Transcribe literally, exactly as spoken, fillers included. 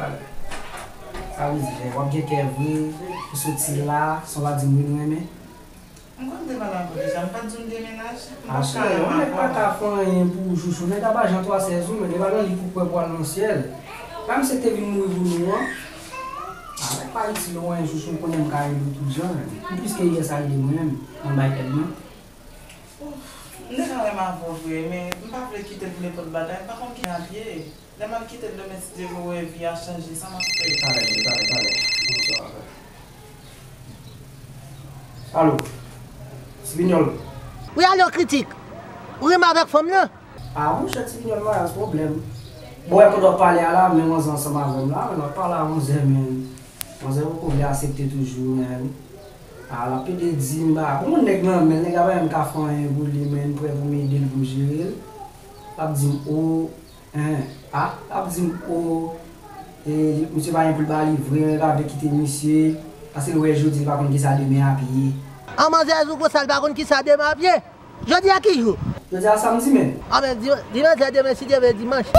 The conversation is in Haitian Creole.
Sa vle di, w ap gen kè vre, ou soti la, san w pa di m wi nou renmen. M konn te pale avè w deja, m pa t di w m gen mennaj. M pa t ka renmen avè w. Cheri, yon nèg pa ka fè anyen pou chouchou, nèg la pa jan twa sèz ou, men li pa nan li pou kwè pou al nan syèl. Pa misye te vin mouri pou nou an. A, nèg pa itil ou an, chouchou, m konnen m ka ede w tout jan, men. M plis ke yè sa ede mwen menm, nan bay èd mwen. Ouf, m deja renmen avè w vre, men m pa vle kite l pou nenpòt bagay, m pa konn ki jan l ye. Lè m al kite l demen, si Dye vle, w wè vi a chanje, sa m ap fè? Talè, talè, talè. Bonswa, frè. Alo, Ti Pinyòl. Wi, alo, Kritik. Ou renmen avèk fanm nan? A, monchè, Ti Pinyòl, m pa gen pwoblèm. Bon, wè, pandan w ap pale a la, men manzè ansanm avè m la, men w ap pale a manzè, men manzè poko vle aksepte toujou, men. A, l ap pede di m, ba, bon, nèg nan, men nèg la pa menm ka fè anyen pou li, men m prè pou m ede l, pou m jere l. L ap di m, o, en, a, l ap di m, o, e, misye pa gen pou l ba li vre, men l pa vle kite misye, paske l wè jodi, l pa konn kisa demen ap ye. An manzè di w konsa, l pa konn kisa demen ap ye? Jodi a ki jou? Jodi a samdi, men. A, men, di, di manzè demen, si Dye vle, dimanch.